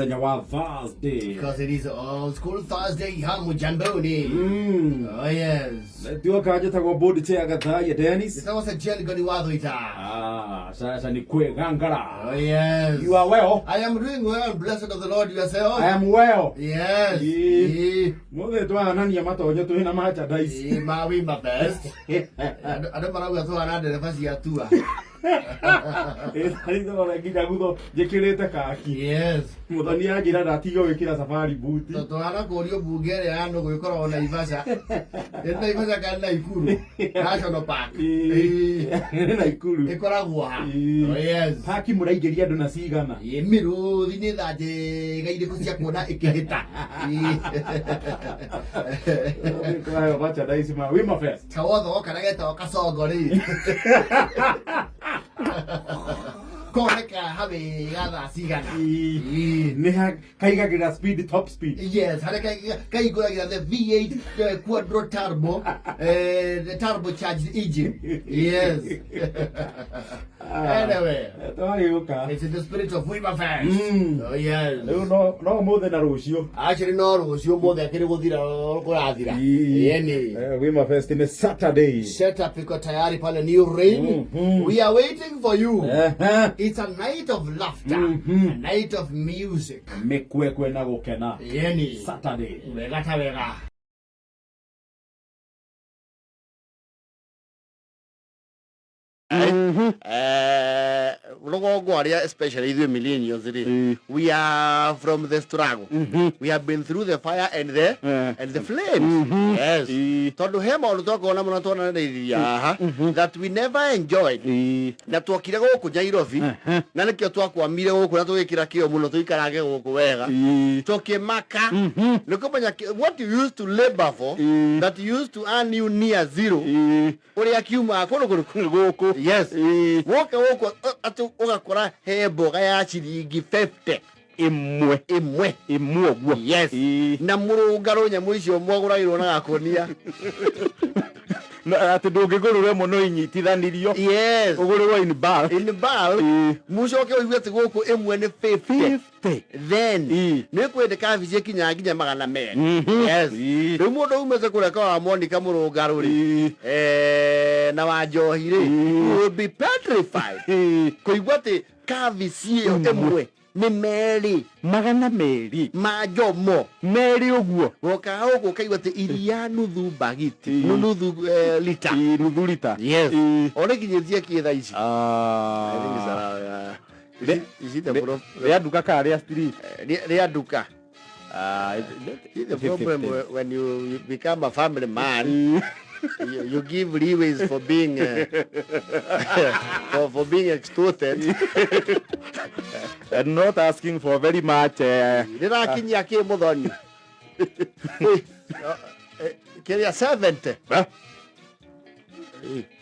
Muthenya wa Thursday. Because it is old school Thursday hamu jamboni. Oh yes. Tuoka njĩtagwo board chair Gathaiya Dennis. Njĩtagwo Sir Jelgoni Wathuita. Ah, sasa ni kwegangara. Oh yes. You are well. I am doing well, blessed of the Lord yourself. I am well. Yes. Ĩĩ. Mũthĩ twahanania matonyo twĩ na merchandise. Ĩĩ, ma we my best. Andũ andũ marauga tũhana ndereba cia tua. Ĩtharithora nginya gutho njĩkĩrĩte kaki. Yes. Mũthoni anjĩra ndatiga gwĩkĩra safari boot. To tũhana kũrio mbunge ĩrĩa ya nũgũ ĩkoragwo Naivasha. Ĩ Naivasha kana Naikuru? National Park. Ĩĩ. Nĩ Naikuru. Ĩkoragwo ha? Ĩĩ. Oh yes. Haki mũraingĩria andũ na cigana. Ĩ mĩrũthi nĩ thaa njega irĩkũ cia kuona ĩkĩhĩta. Ĩĩ. Twaheo merchandise ma Wima Fest. Kawotho goka na getagwo kacongo rĩ. Koneka hawega thaa cigana. Ĩĩ. Nĩ kaigagĩra speed top speed. Yes, harĩa kaihingũragĩra the V8 quadro turbo, the turbo charged engine. Yes. Anyway, Twagĩũka. it's in the spirit of Wima Fest. Oh yes. Rĩu no ũmũthĩ na rũciũ. Actually no rũciũ ũmũthĩ akĩrĩ gũthira kũrathira. Yeni. Wima Fest nĩ Saturday. Setup iko tayari pale New Rain. We are waiting for you. It's a night of laughter, a night of music. Mĩkwekwe na gũkena. Yeni. Saturday. Wega ta wega. Rũgongo arĩa especially ithuĩ millennials rĩ, we are from the struggle. We have been through the fire and the and the flames. Yes, tondũ he maũndũ twakorwo namo na twananĩrĩria haha that we never enjoyed na twokire gũkũ Nairobi na nĩkĩo twakwamire gũkũ na tũgĩkĩra kĩo mũno tũikarange gũkũ wega tũkĩmaka nĩ kũmenya what you used to labor for that you used to earn you near zero ũrĩa kiumaga kũndũ kũrĩkũ? Gũkũ. Yes. Woka gũkũ atĩ ũgakora he mboga ya ciringi 50. Ĩmwe. Ĩmwe. Ĩmwe ũguo. Yes. Na mũrũngarũ nyamũ icio mwagũragĩrwo na gakũnia. Na atĩ ndũngĩgũrĩrwo ĩmwe no inyitithanirio. Yes. Ũgũrĩrwo in bulk. In bulk. Mũcoke ũigue atĩ gũkũ ĩmwe nĩ 50. 50. Then nĩ kwende kabici ĩkinyaga nginya 200. Yes. Rĩu mũndũ umĩte kũrĩa kwa wa Monica mũrũngarũ rĩ, na wa njohi rĩ, you will be petrified kũigua atĩ kabici ĩyo ĩmwe nĩ merĩ. 200. Ma njomo. Merĩ ũguo. Woka gũkũ ũkaigua atĩ iria nuthu mbagiti, nuthu lita. Nuthu lita. Yes. O rĩkinyĩtie kĩ thaa ici? I think it's around, is it the Rĩa nduka kana rĩa street? Rĩa nduka. Ah, See the problem when you become a family man, you give leeways for being for being extorted. And not asking for very much. Rĩrakinyia kĩ mũthoni? Kĩrĩa 70?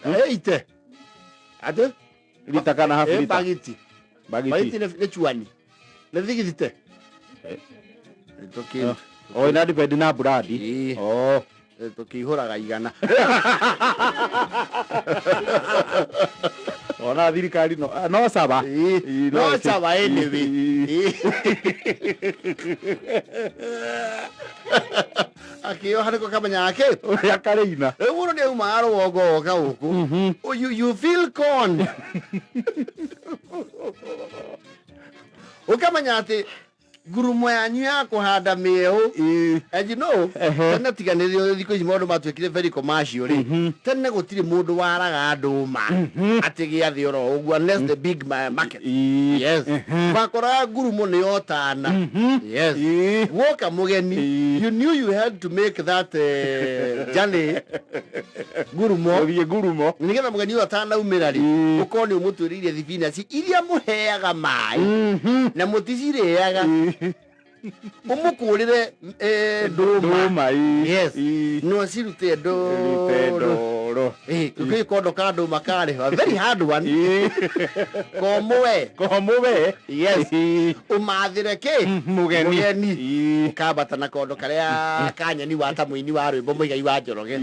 80? Atĩ? Lita kana half lita? Bagiti. Bagiti. Bagiti nĩ chuani. Nĩ thigithite. Oh, ina depend na brandi. Oh. Tũkĩihũraga igana. Ona thirikari no caba. No caba anyway. Akĩoha nĩko kamenyaga kĩ? Ũrĩa karĩina. Rĩu mũndũ nĩ aumaga rũgongo oka gũkũ. Oh, you feel con. Ũkamenya atĩ ngurumo yanyu ya kũhanda mĩeũ. And you know, tene tiga nĩ thikũ ici maũndũ matuĩkire very commercial rĩ, tene gũtirĩ mũndũ waraga ndũma atĩ gĩathĩ oro ũguo unless the big market. Yes. Wakoraga ngurumo nĩ yotana. Yes. Woka mũgeni, you knew you had to make that journey ngurumo. Gũthiĩ ngurumo. Nĩgetha mũgeni ũyũ atanaumĩra rĩ, ũkorwo nĩ ũmũtuĩrĩire thibinaci iria mũheaga maĩ na mũticirĩaga. Ũmũkũrĩre ndũma. Ndũma, Yes. No cirute Rute ndũrũ. ndũrũ. Ũhoro. Ĩ kondo ka ndũma karĩho, a very hard one. Komũwe. Komũwe. Yes. Ũmathĩre kĩ? Mũgeni. Mũgeni. Ĩĩ. Ũkambata na kondo karĩa ka nyeni wa ta mũini wa rwĩmbo Mũigai wa Njoroge.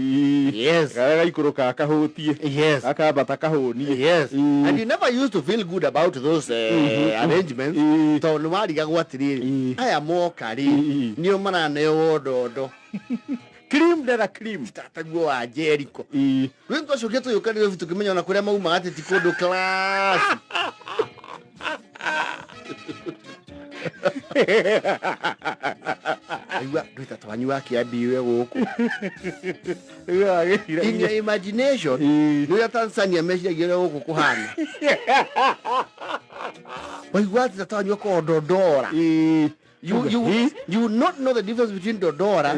Yes. Karĩa gaikũrũkaga kahũtie. Yes. Gakambata kahũnie. Yes. And you never used to feel good about those arrangements. Tondũ nĩ warigagwo atĩrĩrĩ, aya moka rĩ, nĩo maraneo wondondo. Cream de la cream. Tataguo wa Jericho. Rĩu twacokire tũgĩũka Nairobi tũkĩmenya ona kũrĩa maumaga atĩ ti kũndũ class. Aigua ndwĩ tata wanyu wa Kĩambi we gũkũ. Rĩu agĩciragia. In your imagination, nĩ ũrĩa Tanzania meciragia ũrĩa gũkũ kũhana. Waigua atĩ tata wanyu akoragwo Dodora. You will not know the difference between Dodora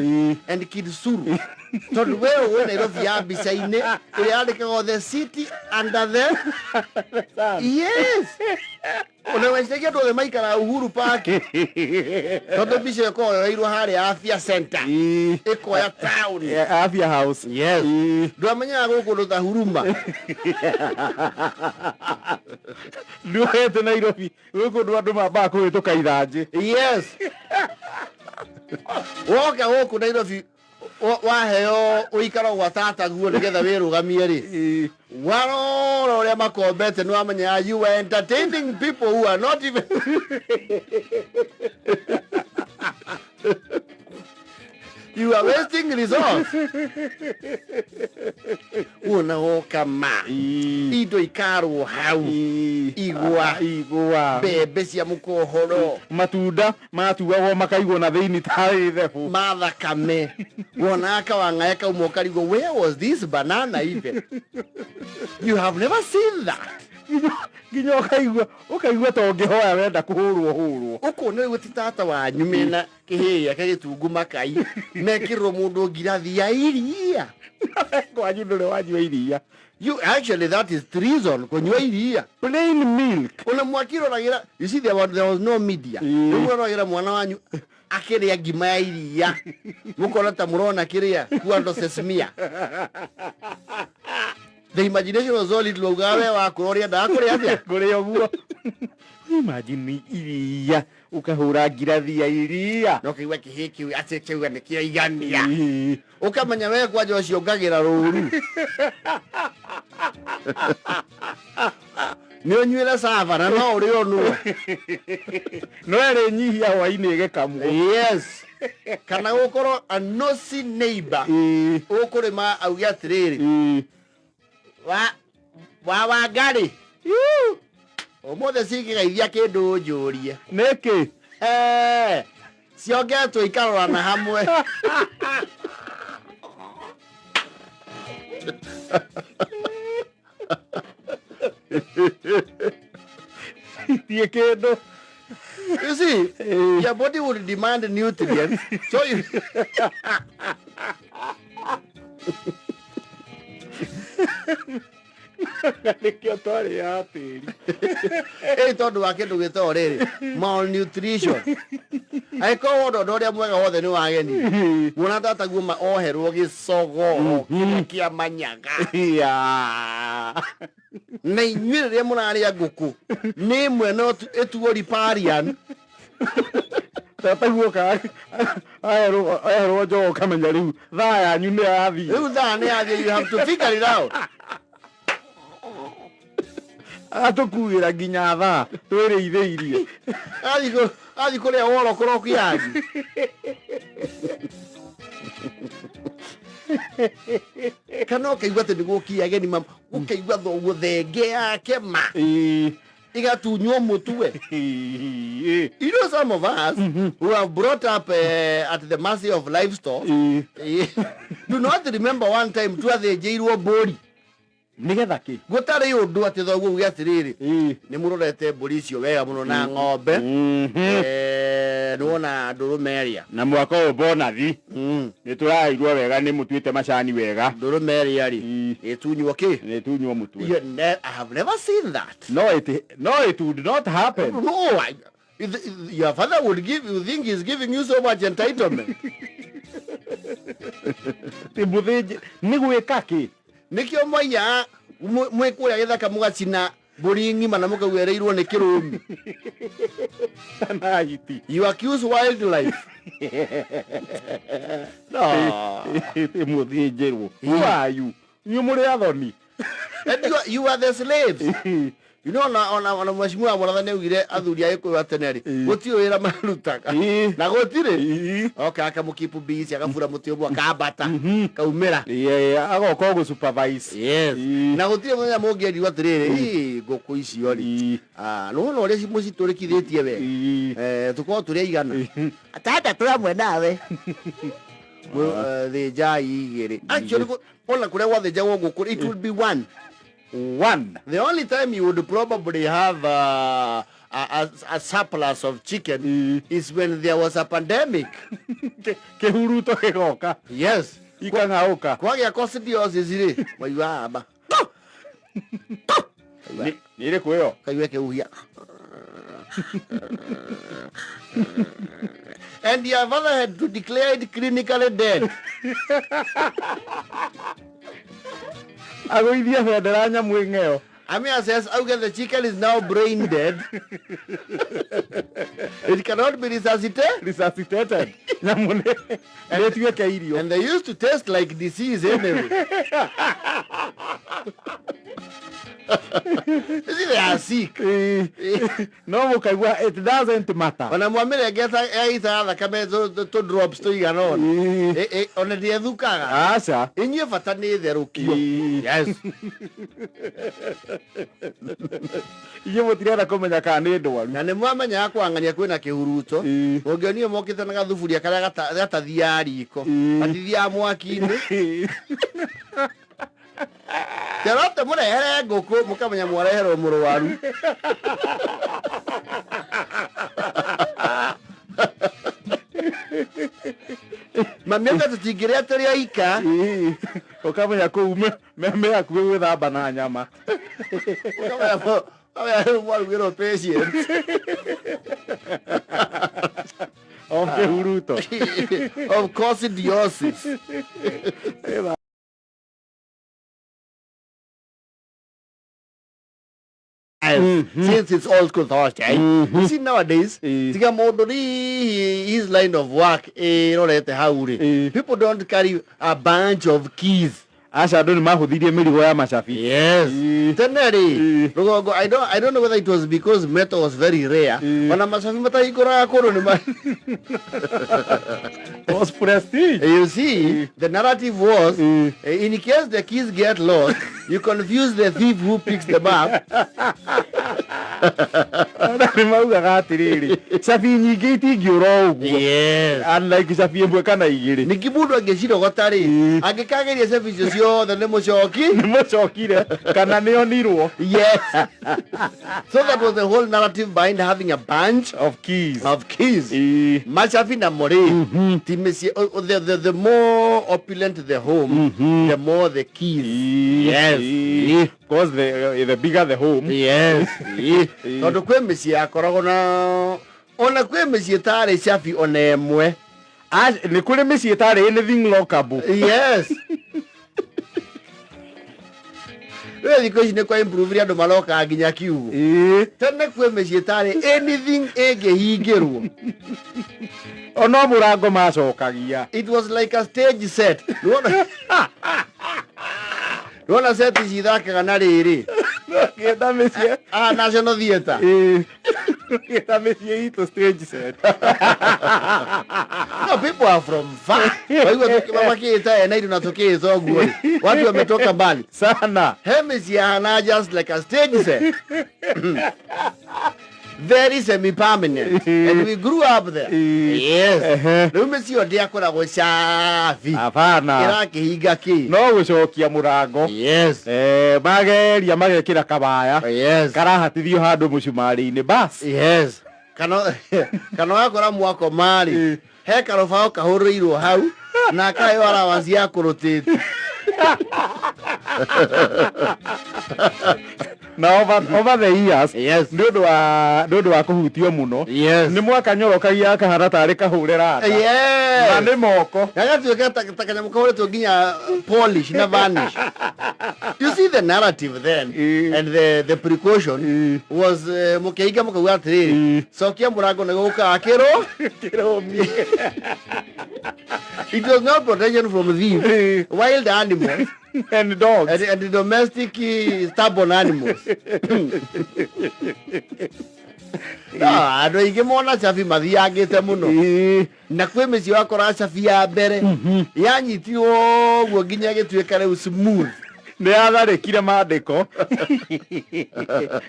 and Kidsuru. Tondũ we ũĩ Nairobi ya mbica-inĩ ĩrĩa yandĩkagwo the city under the Yes. Ona weciragia andũ othe maikaraga Uhuru Park. Tondũ mbica ĩyo ĩkoragwo yoeirwo harĩa Afya Center. Ĩkoya town. Afya House. Yes. Ndwamenyaga gũkũ ũndũ ta Huruma. Nduoete Nairobi gwĩ kũndũ andũ mambaga kũhĩtũka ithanjĩ. Yes. Woka gũkũ Nairobi waheo ũikaro gwa tataguo nĩgetha wĩrũgamie rĩ, warora ũrĩa makombete nĩ wamenya you are entertaining people who are not even. You are wasting resource. Wona woka ma indo ikarwo hau, igwa, igwa, mbembe cia mũkohoro, matunda matuagwo makaigwo na thĩinĩ tarĩ thebũ. Ma thakame. Wona kawang'ae kauma ũkarigwo, where was this banana even? You have never seen that. Nginya ũkaigua ta ũngĩhoya wenda kũhũrwo hũrwo. Ũkona rĩu ti tata wanyu mena kĩhĩĩ gĩake gĩtungu makai mekĩrĩrwo mũndũ ngirathi ya iria. Kwanyu ndũrĩ wanyua iria. You actually, that is treason, kũnyua iria. Plain milk. Ona mwakĩroragĩra, you see, there was no media. Rĩu mũroragĩra mwana wanyu akĩrĩa ngima ya iria, mũkona ta mũrona kĩrĩa cuando se smear. The imagination was all little. Ugaga we wakũra ũrĩendaga kũrĩa atĩa? Kũrĩa ũguo. Imagine iria, ũkahũra ngirathi ya iria. No kĩigua kĩhĩ kĩu atĩ kĩuga nĩ kĩaigania. Ũkamenya we kwanja ũcio ngagĩra rũru nĩ ũnyuĩre cava na no ũrĩ onwo. No ĩrĩ nyihia hwainĩ ĩgĩkamwo. Yes, kana gũkorwo a nosy neighbor ũkũrĩma auge atĩrĩrĩ, wa Wangari, ũmũthĩ cingĩgeithia kĩndũ ũnjũrie. Nĩkĩ? Eh, ciongetwo ikarorana hamwe. Itie kĩndũ. You see, your body would demand nutrients, so you Nĩkĩo twarĩaga tĩri. Ĩ tondũ wa kĩndũ gĩtagwo rĩrĩ malnutrition. Angĩkorwo wondondo ũrĩa mwega wothe nĩ wageni, muona tataguo ma oherwo gĩcogo kĩrĩa kĩa manyaga. Na inyuĩ rĩrĩa mũrarĩa ngũkũ nĩ ĩmwe no ĩtuo riparian. Tataguo aherwo njogo ũkamenya rĩu thaa yanyu nĩ yathiĩ. Rĩu thaa nĩ yathiĩ, you have to figure it out. Agatũkuĩra nginya thaa twĩrĩithĩirie. Athiĩ kũrĩa worokoroku yanyu. Kana ũkaigua atĩ nĩ gũkia ageni ma ũkaigua thoguo thenge yake ma igatunywo mũtwe. You know, some of us who have brought up at the mercy of livestock do not remember one time twathĩnjĩirwo mbũri. Nĩgetha kĩ? Gũtarĩ ũndũ, atĩ thoguo uge atĩrĩrĩ, nĩ mũrorete mbũri icio wega mũno na ng'ombe. Nĩ wona ndũrũme ĩrĩa. Na mwaka ũyũ bonathi nĩ tũrairwo wega nĩ mũtuĩte macani wega. Ndũrũme ĩrĩa rĩ, ĩtunywo kĩ? Nĩ tunywo mũtwe. I have never seen that. No, it would not happen. No, if your father would give you, think he's giving you so much entitlement. Ti mũthĩnji nĩ gwĩka kĩ? Nĩkĩo mwaiya mwĩ kũrĩa gĩthaka mũgacina mbũri ng'ima na mũkauga ĩrĩirwo nĩ kĩrũmi. Na hiti. You accuse wildlife. No. Mũthĩnjĩrwo. Who are you? Inyuĩ mũrĩ athoni. And you are the slaves. You know, ona mheshimiwa Mũratha nĩ augire athuri a Gĩkũyũ a tene rĩ, gũtirĩ wĩra marutaga. Na gũtirĩ. Oka akamũkeep busy, agabura mũtĩ ũmwe akambata, kaumĩra. Yeah, agoka gũ supervise. Yes. Na gũtirĩ mũthenya mũngĩerirwo atĩrĩrĩ, "Ĩ, ngũkũ icio rĩ, nĩwona ũrĩa mũcitũrĩkithĩtie wega. Tũkorwo tũrĩ aigana. Atandatũ hamwe nawe. Thĩnjai igĩrĩ. Actually, ona kũrĩa gwathĩnjagwo ngũkũ, it would be one. One. The only time you would probably have a surplus of chicken is when there was a pandemic. Kĩhuruto gĩgoka. Yes. Ikang'aũka. Kwagĩa coccidiosis rĩ, waigua amba. Nĩ ĩrĩkũ ĩyo? Kaigua kĩhuhia. And your father had to declare it clinically dead. Agũithie bendera nyamũ ĩng'eo. Amia says, okay, the chicken is now brain dead. It cannot be resuscitated. Resuscitated. Nyamũ nĩ ĩtuĩke irio. And they used to taste like disease anyway. You see, they are sick. No mũkaigua it doesn't matter. Ona mwamĩrengeta yaitaga thakame tũ drops tũigana ũna. Ona ndĩethukaga. Aca. Inyuĩ bata nĩ therũkio. Yes. Inyuĩ mũtirenda kũmenya kana nĩ ndwaru. Na nĩ mwamenyaga kwang'ania kwĩna kĩhuruto. Ũngĩonire mokĩte na gathuburia karĩa gatathiaga riko. Gatithiaga mwaki-inĩ. Terote mũrehere ngũkũ mũkamenya mwareherwo mũrwaru. Mami anga tũtingĩrĩa tũrĩ oika. Ũkamenya kũu me hakuhĩ gwĩthamba na nyama. Ũkamenya rĩu mwarugĩrwo patient. Of kĩhuruto. Of coccidiosis. Since it's all school Thursday. You see nowadays, tiga mũndũ hihi his line of work ĩrorete hau rĩ, people don't carry a bunch of keys. Aca andũ nĩ mahũthirie mĩrigo ya macabi. Yes. Tene rĩ, rũgongo, I don't know whether it was because metal was very rare. Ona macabi matahingũraga kũndũ nĩ ma Was prestige. You see, the narrative was, in case the keys get lost, you confuse the thief who picks them up. Nĩ maugaga atĩrĩrĩ, cabi nyingĩ itingĩũra ũguo. Yes. Unlike cabi ĩmwe kana igĩrĩ. Ningĩ mũndũ angĩcirogota rĩ, angĩkageria cabi icio ciothe nĩ mũcoki. Nĩ mũcokire kana nĩ onirwo. Yes. So that was the whole narrative behind having a bunch of keys. Of keys. Macabi namo rĩ, ti mĩciĩ, the more opulent the home, the more the keys. Yes. Because the bigger the home. Yes. Tondũ kwĩ mĩciĩ yakoragwo na ona kwĩ mĩciĩ ĩtarĩ cabi ona ĩmwe. Nĩ kũrĩ mĩciĩ ĩtarĩ anything lockable. Yes. Rĩu thikũ ici nĩ kwa improve andũ marokaga nginya kiugũ. Tene kwĩ mĩciĩ ĩtarĩ anything ĩngĩhingĩrwo. Ono mũrango macokagia. It was like a stage set. Nĩwona set ici ithakaga na rĩrĩ. Gĩta mĩciĩ. Ah, National Theatre. Gĩta mĩciĩ itũ stage set. No, people are from far. Waigua makĩĩta ena indo na tũkĩĩta ũguo rĩ. Watu wametoka mbali. Sana. He mĩciĩ yahana just like a stage set. Very semi-permanent. And we grew up there. Yes. Rĩu mĩciĩ ĩyo ndĩakoragwo cabi. Hapana. Ĩrakĩhinga kĩ? No gũcokia mũrango. Yes. Mageria magekĩra kabaya. Yes. Karahatithio handũ mũcumarĩ-inĩ bas. Yes. Kana ũgakora mwako marĩ he karũbaũ kahũrĩirwo hau na kaheo allowance ya kũrũtĩte. Na over the years, nĩ ũndũ wa kũhutio mũno, nĩ mwakanyorokagia akahana tarĩ kahũre randa na nĩ moko. Gagatuĩka ta kanyamũ kahũrĩtwo nginya polish na varnish. You see, the narrative then and the precaution was mũkĩhinga mũkauga atĩrĩrĩ, cokia mũrango nĩ gũkaga kĩrũ. Kĩrũmi. It was not protection from thieves, wild animals and dogs and domestic stubborn animals. No, andũ aingĩ mona cabi mathiangĩte mũno. Na kwĩ mĩciĩ wakora cabi ya mbere yanyitirwo ũguo nginya ĩgĩtuĩka rĩu smooth. Nĩ yatharĩkire mandĩko,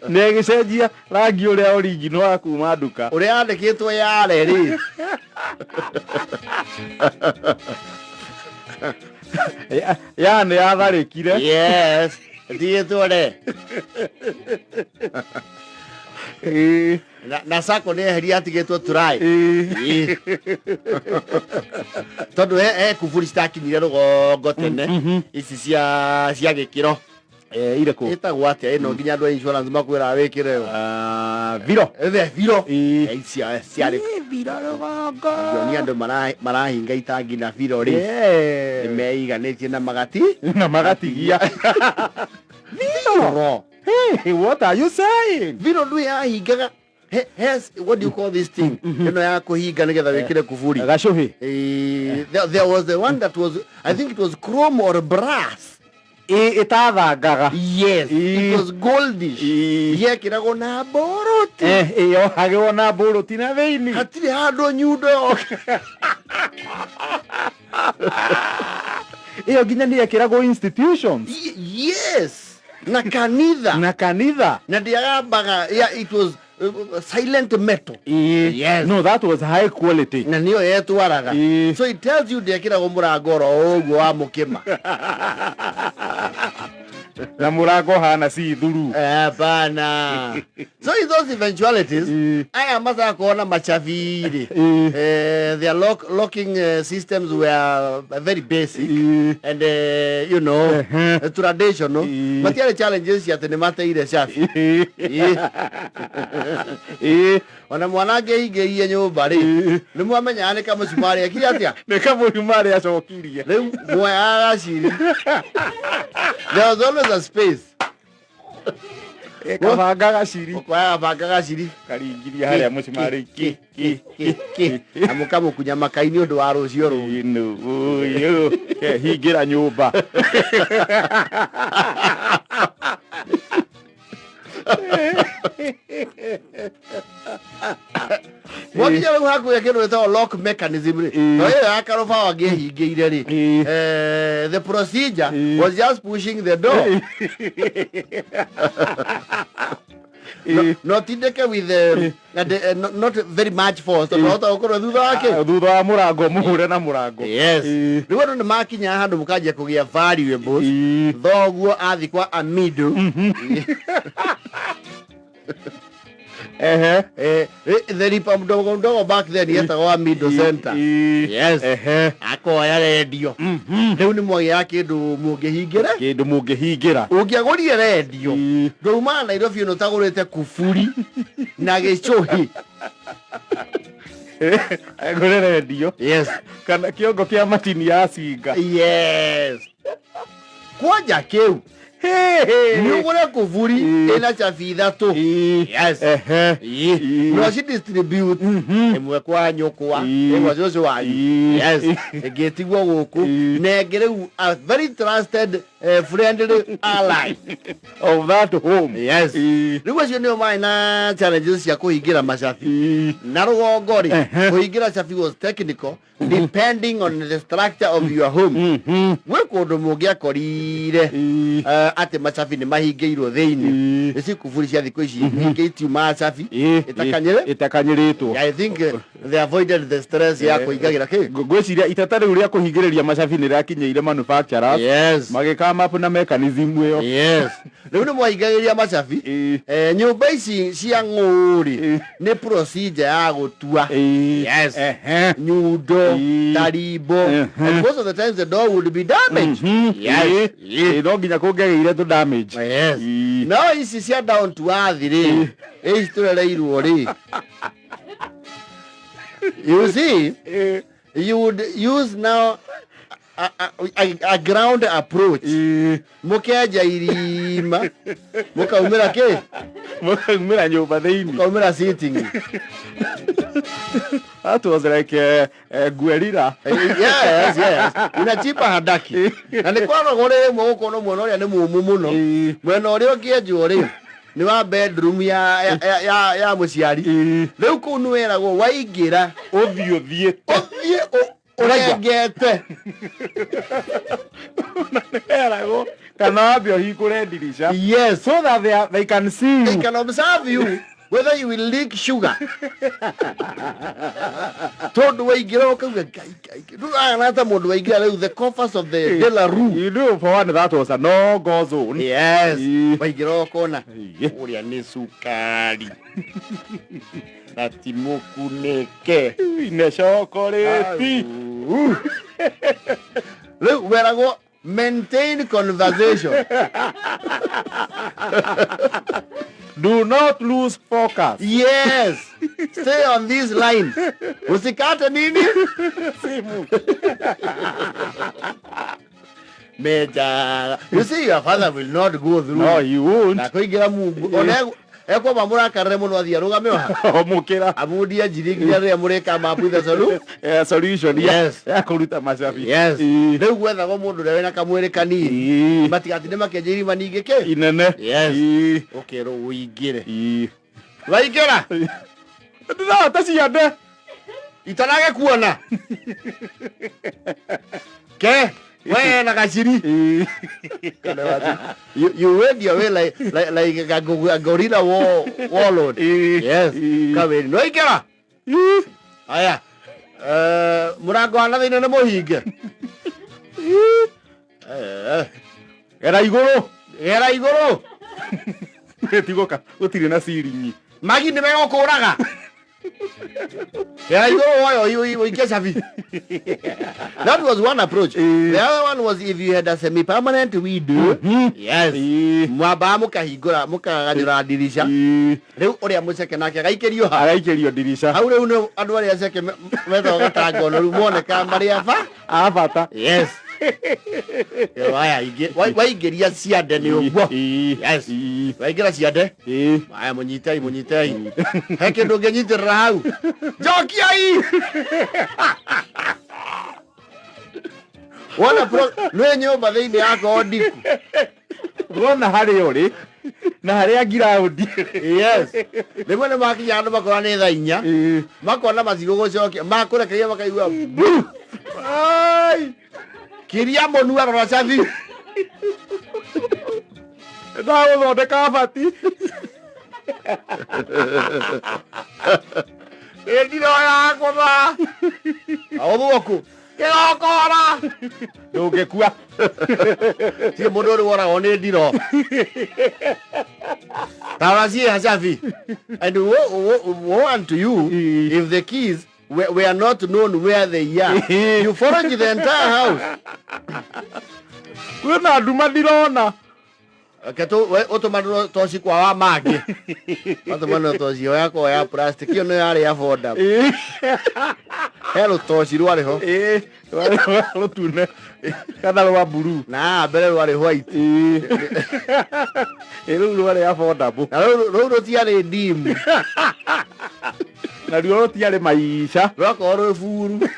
nĩ ĩgĩcenjia rangi ũrĩa original wa kuma nduka. Ũrĩa yandĩkĩtwo yare rĩ. Ya nĩ yatharĩkire. Yes, ndigĩtwo re. Na sako nĩ eheria atigĩtwo try. Tondũ he kuburi citakinyire rũgongo tene, ici cia gĩkĩro. Irĩkũ? Ĩtagwo atĩa ĩno nginya andũ a insurance makwĩraga wĩkĩre yo? Ah, viro. The biro. Icio ciarĩ Viro rũgongo. Ngĩonia andũ marahinga itangi na biro rĩ, nĩmeiganĩtie na magati Na magatigia biro. Hey, what are you saying? Biro ndũ yahingaga. What do you call this thing ĩno ya kũhinga nĩgetha wĩkĩre kuburi? Gacũhĩ. There was the one that was, I think it was chrome or brass. Ĩtathangaga. Yes, it was goldish. Yekĩragwo na mboroti. Ĩyohagĩrwo na mbũrũti na thĩinĩ. Hatirĩ handũ nyundo yoke. Ĩyo nginya nĩ yekĩragwo institutions. Yes, na kanitha. Na kanitha. Na ndĩagambaga. Yeah, it was silent metal. Yes. No, that was high quality. Na nĩyo yetwaraga. So it tells you ndĩekĩragwo mũrango oro ũguo wa mũkĩma. Na mũrango hana see-through. Hapana. So in those eventualities, aya macakorwo na macabirĩ, their locking systems were very basic and traditional. Matiarĩ challenges cia atĩ nĩ mateire cabi. Ona mwana angĩhingĩirie nyũmba rĩ, nĩ mwamenyaga nĩ kamũcumarĩ ekire atĩa. Nĩ kamũcumarĩ acokirie. Rĩu mwoyaga gaciri. There was always a space. Kabanga gaciri. Ũkoyaga banga gaciri. Karingiria harĩa mũcumarĩ ki ki. Ki ki na mũkamũkunya makai nĩ ũndũ wa rũciũ rũu. Inu ũyũ hingĩra nyũmba. Mwakinya rĩu hakuhĩ kĩndũ gĩtagwo lock mechanism rĩ, to ĩyo ya karũbaũ angĩhingĩire rĩ, the procedure was just pushing the door. No tindĩke with and, not very much force tondũ hota gũkorwo thutha wake. Thutha wa mũrango mũhũre na mũrango. Yes. Rĩu andũ nĩ makinya handũ mũkanjia kũgĩa valuables. Thoguo athi kwa amido. The lipa mdogo mdogo back then yetagwo amido center. Yes. Akoya rendio. Rĩu nĩ mwagĩaga kĩndũ mũngĩhingĩre. Kĩndũ mũngĩhingĩra. Ũngĩagũrire rendio, ndaumaga Nairobi ĩno ũtagũrĩte kuburi na gĩcũhĩ. Agũre rendio kana kĩongo kĩa macini ya cinga. Yes, kwanja kĩu nĩ ũgũre kuburi ĩna cabi 3. Yes. No ci distribute ĩmwe kwa nyũkwa, ĩmwe cũcũ wanyu. Yes, ĩngĩ ĩtigwo gũkũ na ĩngĩ rĩu a very trusted friendly ally of that home. Yes. Rĩu acio nĩo marĩ na challenges cia kũhingĩra macabi. Na rũgongo rĩ, kũhingĩra cabi was technical depending on the structure of your home. Gwĩ kũndũ mũngĩakorire atĩ macabi nĩ mahingĩirwo thĩinĩ. Ici kuburi cia thikũ ici nyingĩ itiumaga cabi ĩtakanyĩre. Ĩtakanyĩrĩtwo. I think they avoided the stress ya kũhingagĩra kĩ. Ngwĩciria iteta rĩu rĩa kũhingĩrĩria macabi nĩ rĩakinyĩire manufacturers, magĩkama up na mechanism ĩyo. Yes, rĩu nĩ mwahingagĩria macabi. Nyũmba ici cia ng'ũũrĩ, nĩ procedure ya gũtua. Yes. Nyundo, tarimbo, and most of the times the door would be damaged. Yes. No nginya kũngĩagĩire Wagĩire tũ damage. Yes. Ii. No ici cia down to earth rĩ, ici tũrereirwo rĩ, you see, you would use now a ground approach. Mũkenja irima, mũkaumĩra kĩ? Mũkaumĩra nyũmba thĩinĩ. Mũkaumĩra sitting. That was like guerrilla. Yes. Unachimba handaki. Na nĩ kwaragwo rĩmwe gũkorwo mwena ũrĩa nĩ mũmũ mũno. Mwena ũrĩa ũngĩenjwo rĩ, nĩ wa bedroom ya mũciari. Rĩu kũu nĩ weragwo waingĩra Ũthiĩ ũthiĩte. Ũthiĩ ũrengete. Weragwo kana wambe ũhingũre ndirica. Yes. So that they can see you. They can observe you whether you will leak sugar. Tondu waingĩra ũkauga Ngai Ngai. Ndũragana ta mũndũ waingĩra rĩu the coffers of the De La Rue. You know, for one, that was a no-go zone. Yes. Ii. Waingĩra ũkona Ii. ũrĩa nĩ cukari. Na ti mũkunĩke. Ine chocolate. Au. Rĩu weragwo maintain conversation. Do not lose focus. Yes. Stay on this line. Usikate nini? Simu. Meja. You see, your father will not go through. No, he won't. Na kũingĩra mungu. Ona ekwamba mũrakarĩre mũno athiĩ arũgame oha. Omũkĩra. Amundie njiri nginya rĩrĩa mũrĩka up with the solution. Solution Yes. ya kũruta macabi. Yes. Ii. Rĩu gwethagwo mũndũ ũrĩa wĩna kamwĩrĩ kanini. Ii. Matigatinde makĩenja irima ningĩ kĩ? Inene. Yes. Ii. Ũkerwo ũingĩre. Ii. Waingĩra. Ndĩrahota ciande. Itanage kuona. Ke. We na gaciri. Ii. You wend your way like a gorilla warlord. Ii. Yes. Ii. Kawĩri. No ingĩra. Ii. Aya. Mũrango wa na thĩinĩ nĩ mũhinge. Gera igũrũ. Gera igũrũ. Tigoka gũtirĩ na ciringi. Magi nĩ megũkũraga. Gera igũrũ woyo ũikie cabi. That was one approach. Ii. The other one was if you had a semi-permanent window. Yes. Ii. Mwambaga mũkahingũra mũkaganyũra ndirica. Ii. Rĩu ũrĩa mũceke nake agaikĩrio ha. Agaikĩrio ndirica. Hau rĩu nĩ andũ arĩa aceke metagwo gatangono rĩu monekaga marĩ aba. A bata. Yes. Aya waingĩria ciande nĩ ũguo. Ii. Yes. Ii. Waingĩra ciande. Ii. Aya mũnyitei mũnyitei. He kĩndũ ũngĩnyitĩrĩra hau. Njokiai. Wona pro nĩ nyũmba thĩinĩ yakorwo ndiku. Wona harĩa ũrĩ na harĩa ngiraũndi. Yes. Rĩmwe nĩ makinya andũ makona nĩ thaa inya. Ii. Makona macigo gũcokia makũrekeria makaigua bu. Ai. Kiria mũnu arora cabi. Ndagũthondeka bati. Ĩndiroya ngũtha. Aũthũku. Kĩgokora. Ndũngĩkua. Ti mũndũ ũrĩ woragwo nĩ ndiro. Tara ciĩ hacabi. And woe unto you Ii. if the keys were not known where they are. You forage the entire house. Kwĩna nduma ndirona. Reke ũtũmanĩrwo toci kwa wa mangĩ. Ũtũmanĩrwo toci ĩyo yakwa ya plastic ĩyo nĩyo yarĩ affordable. Ii. He rũtoci rwarĩ ho. Ii. Rwarĩ rũtune kana rwa blue. Na haha mbere rwarĩ white. Ii. Ĩ rũu rwarĩ affordable. Na rũu rũtiarĩ dim. Naruo rũtiarĩ maica. Rwakorwo rwĩ buru.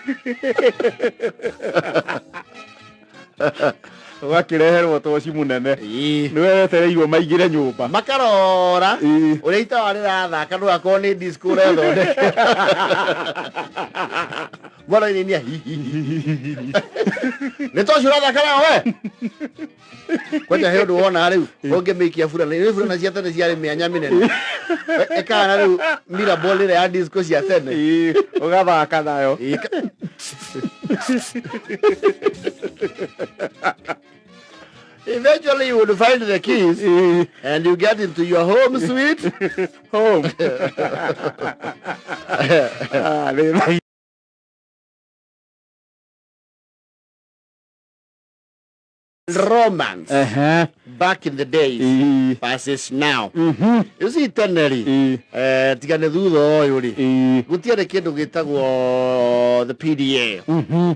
Ũgakĩreherwo toci mũnene. Ii. Nĩ wetereirwo maingĩre nyũmba. Makarora Ii. ũrĩa itawa rĩrathaka ndũgakorwo nĩ disco ũrethondeka. Mwana inainia hihihi. Nĩ toci ũrathaka nayo we? Kwanja he ũndũ wona rĩu ũngĩmĩikia burana nĩ burana cia tene ciarĩ mĩanya mĩnene. Ĩkahana rĩu miraball ĩrĩa ya disco cia tene. Ii. Ũgathaka nayo. Ii, Eventually you would find the keys Ii. and you get into your home sweet Home. Ah, nĩ Romance back in the days versus now. You see, tene rĩ, tiga nĩ thutha ũyũ rĩ, gũtiarĩ kĩndũ gĩtagwo the PDA,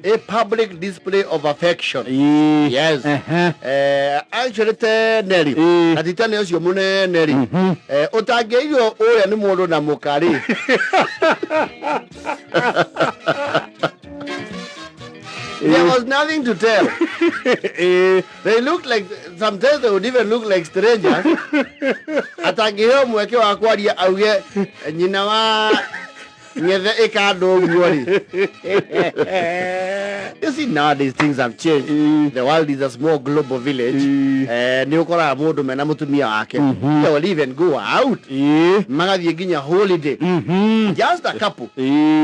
a public display of affection. Yes. Actually tene rĩ, na ti tene ũcio mũnene rĩ, ũtangĩaigua ũrĩa nĩ mũndũ na mũka rĩ, there was nothing to tell. They looked like, sometimes they would even look like strangers. Atangĩheo mweke wa kwaria auge nyina wa ng'ethe ĩkandũ ũguo rĩ. You see, nowadays things have changed. The world is a small global village. Nĩ ũkoraga mũndũ mena mũtumia wake. They will even go out. Magathiĩ nginya holiday. Just a couple.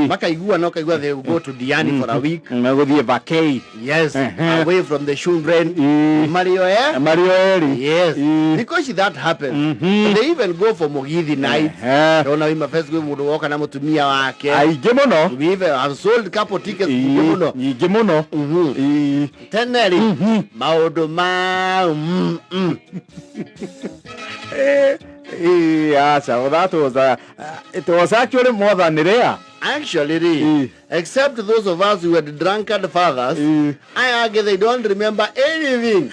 Makaigua na ũkaigua they will go to Diani for a week. Megũthiĩ vacay. Yes. Away from the children. Marĩ o eh? Marĩ o erĩ. Yes. Because that happens. They even go for Mugithi night. Ona wima first gwĩ mũndũ woka na mũtumia wake. Aingĩ mũno. We even have sold couple tickets nyingĩ mũno. Nyingĩ mũno. Tene rĩ, maũndũ ma Aca, well, that was it was actually more than rare. Actually rĩ, except those of us who had drunkard fathers, aya angĩ they don't remember anything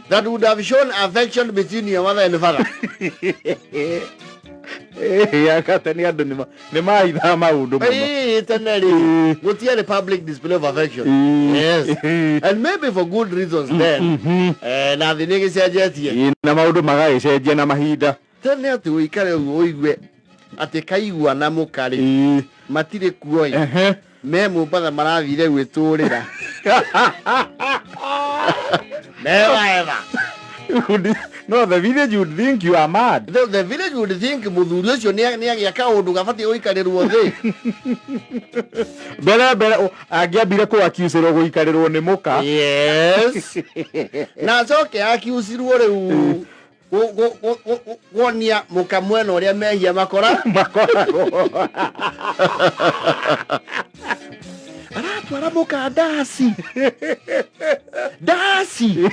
that would have shown affection between your mother and father. Akate nĩ andũ nĩ mahithaga maũndũ mũno. Ĩĩ, tene rĩ, gũtiarĩ public display of affection. Yes. And maybe for good reasons then. Na thĩ nĩ ĩgĩcenjetie. Na maũndũ magagĩcenjia na mahinda. Tene atĩ ũikare ũguo ũigue atĩ kaigua na mũka rĩ, matirĩ kuo ĩ, me Mombatha marathire gwĩtũrĩra. Never ever. No, the village would think you are mad. The village would think mũthuri ũcio nĩ agĩa kaũndũ gabatiĩ gũikarĩrwo thĩ. Mbere angĩambire kũ accuse-ĩrwo gũikarĩrwo nĩ mũka. Yes. Na acoke akiucirwo rĩu kuonia mũka mwena ũrĩa mehia makora makoragwo. Aratwara mũka ndaci ndaci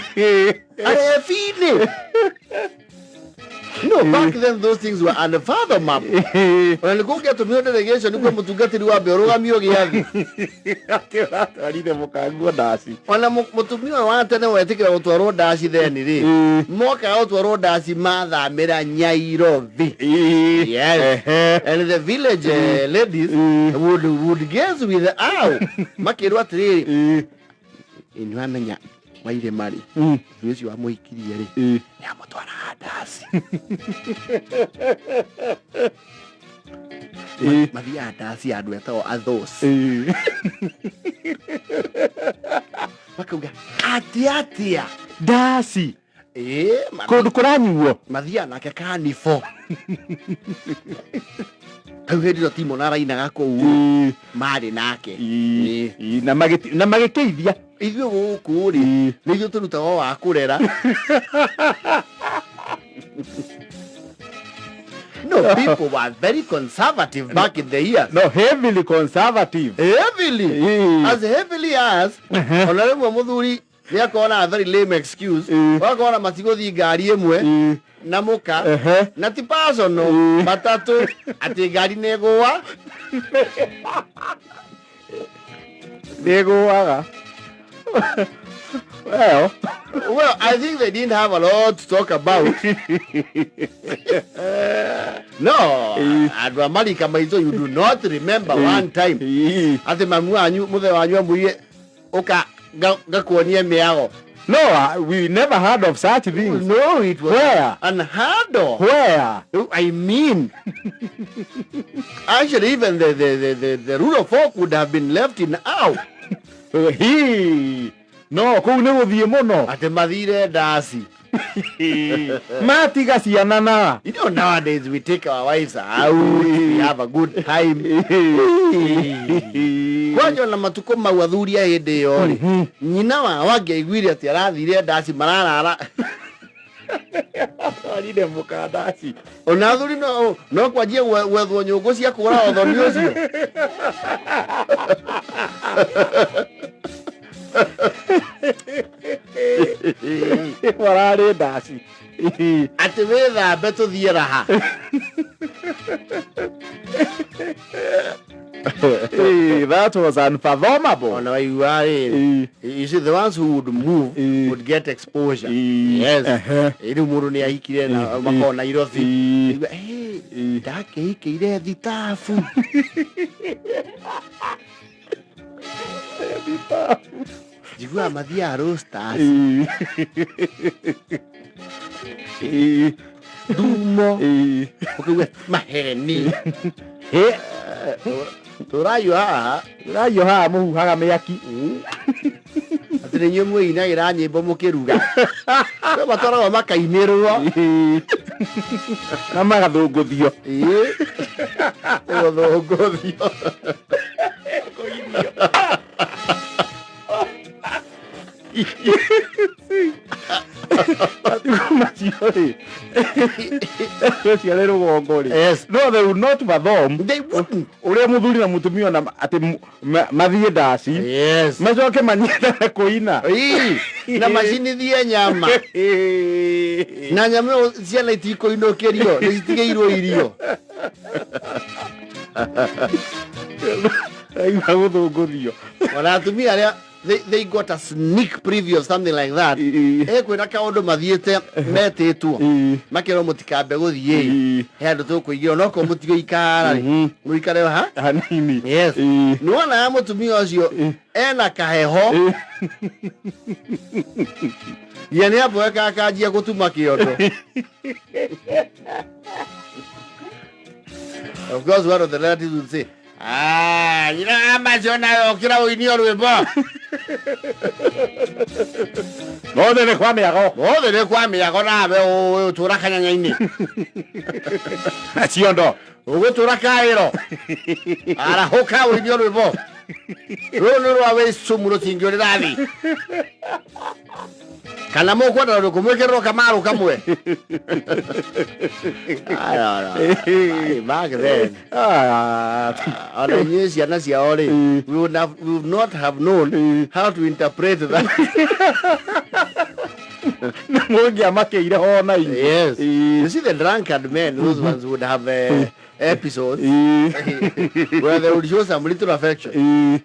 arebi-inĩ. No, back then those things were unfathomable. Ona nĩ kũngĩatũmirwo delegation kwĩ mũtungatĩri wa mbere ũrũgamio gĩathĩ. Atĩ ũratwarire mũkanguo ndaci. Ona mũtumia ũyũ wa tene wetĩkĩra gũtwarwo ndaci then rĩ, mokaga gũtwarwo ndaci mathamĩra Nyairobi. Yes. And the village ladies would guess with how makĩrwo atĩrĩrĩ, nĩ wamenya wairĩma rĩ, mũthuri ũcio wamũhikirie rĩ, nĩ amũtwaraga ndaci. Mathiaga ndaci ya andũ etagwo athos. Makauga atĩ atĩa? Ndaci. Ĩĩ. Kũndũ kũranyuo. Mathiaga nake kanifo hau hĩndĩ ĩyo Timon arainaga kũu marĩ nake. Ĩĩ. Na magĩkĩithia. Ithuĩ gũkũ rĩ, nĩ ithuĩ tũrutagwo wa kũrera. No, people were very conservative back in the years. No, heavily conservative. Heavily. As heavily as ona rĩmwe mũthuri nĩ akorwo na a very lame excuse, ũgakora matigũthiĩ ngari ĩmwe na mũka, na ti personal, matatũ atĩ ngari nĩ ĩgũa. Nĩgũaga. Well, Well, I think they didn't have a lot to talk about. No, andũ a marika maitũ, you do not remember one time atĩ mamu wanyu, mũthe wanyu amwĩrie ũka ngakuonie mĩago. No, we never heard of such things. No, it was Where? unheard of. Where? I mean, actually, even the rural folk would have been left in awe. Hi. No, kũu nĩ gũthiĩ mũno. Atĩ mathire ndaci. Matiga ciana na. Nowadays we take our wives out, we have a good time. Kwanja na matukũ mau athuri a hĩndĩ ĩyo rĩ, nyina wao angĩaiguire atĩ arathire ndaci mararara. Twarire mũka ndaci. Ona athuri no kwanjia gwethwo nyũngũ cia kũgũra ũthoni ũcio. Ararĩ ndaci. Atĩ wĩthambe tũthiĩ raha. That was unfathomable. Ona waigua rĩrĩ, you see, the ones who would move would get exposure. Yes. Rĩu mũndũ nĩ ahikire na makorwo Nairobi. Aigua, "Hey, ndakĩhikĩire thitabu." Njiguaga mathiaga Roasters. Ndumo. Ũkaigua maheni. Tũraiyũ haha. Tũraiyũ haha mũhuhaga mĩaki. Atĩ nĩ inyuĩ mwĩinagĩra nyĩmbo mũkĩruga. Kwĩ matwaragwo makainĩrwo. Na magathũngũthio. Ĩĩ. Gũthũngũthio. Matukũ macio rĩ, ũcio arĩ rũgongo rĩ. Yes. No, they would not fathom They wouldn't. Ũrĩa mũthuri na mũtumia ona atĩ mathiĩ ndaci. Yes. Macoke manyitane kũina. Ii, na macinithie nyama. Na nyama ĩyo ciana itikũinũkĩrio, nĩ citigĩirwo irio. Aigua gũthũngũthio. Ona atumia arĩa they got a sneak preview of something like that. Kwĩna kaũndũ mathiĩte metĩtwo. Makerwo mũtikambe gũthiĩ. He andũ tũkũigĩrwo no korwo mũtigũikara rĩ. Mũikare ha? Hanini. Yes. Nĩwona ya mũtumia ũcio ena kaheho. Nginya nĩ amboeka akanjia gũtuma kĩondo. Of course, one of the relatives would say, "Ah, you know, Amazon okĩra ũinio rwĩmbo." Mothe nĩ kwa mĩago. Mothe nĩ kwa mĩago nawe ũtũra kanyanya-inĩ. Na ciondo. Ũgũtũra kaĩro. Arahũka ũinio rwĩmbo. Rũrũ nĩ rwa wĩ cumu rũtingĩũrĩra thĩ. Kana mũkwenda rũrĩkũ mwĩkĩrĩrwo kamaru kamwe. Back then. Ah, Ona inyuĩ ciana ciao rĩ, we would not have known how to interpret that. Mũngĩamakĩire hona inyuĩ. Yes. You see, the drunkard men, those ones would have episodes where they would show some little affection.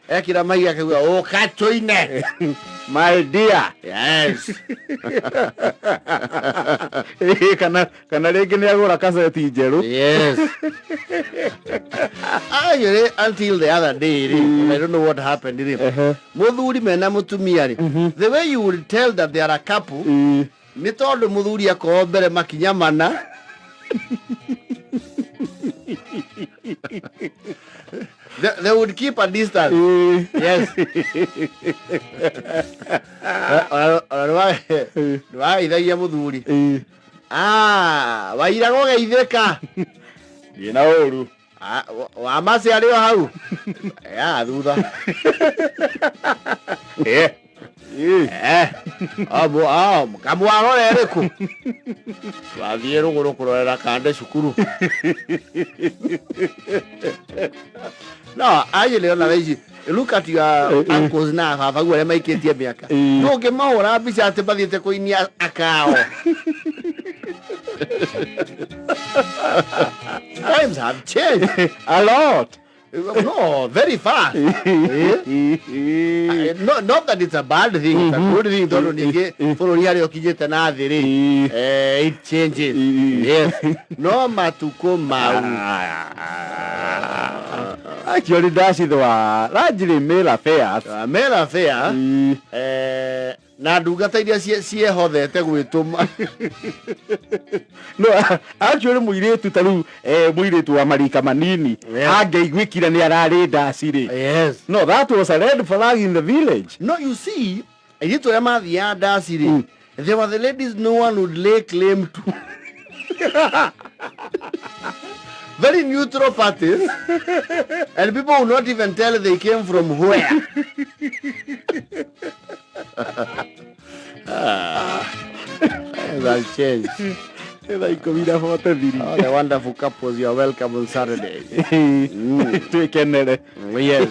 Ekĩra mahiga akauga ũka tũine. My dear. Yes. Kana rĩngĩ nĩ agũra kaseti njerũ. Yes. Actually, until the other day, rĩ, I don't know what happened. Rĩ. Mũthuri mena mũtumia rĩ, the way you would tell that they are a couple, nĩ tondũ mũthuri akorwo mbere makinya mana. They would keep a distance. Yes. Ona nĩwageithagia mũthuri. Ah, wairaga ũgeithĩka. Thiĩ na ũru. Ah, wa maci arĩ o hau. Ya thutha. Kamwarore ĩrĩkũ? Wathiĩ rũgũrũ kũrorera kande cukuru. No, actually ona thaa ici, look at your uncles na baba guo arĩa maikĩtie mĩaka. Ndũngĩmahũra mbica atĩ mathiĩte kũinia akao. Times have changed. A lot. No, very fast. No, not that it's a bad thing, it's a good thing tondũ ningĩ bũrũri harĩa ũkinyĩte na thĩ rĩ, it changes. Yes. No matukũ mau. Actually, ndaci were largely male affairs. Male affair, na ndungata iria ciehothete gwĩtũma. No, actually mũirĩtu ta rĩu mũirĩtu wa marika manini angĩaiguĩkire nĩ ararĩ ndaci rĩ. Yes. No, that was a red flag in the village. No, you see, airĩtu arĩa mathiaga ndaci rĩ, they were the ladies no one would lay claim to. Very neutral parties, and people would not even tell they came from where. Ah, that changed. 10:43. All the wonderful couples, you are welcome on Saturday. Twĩkenere. Yes.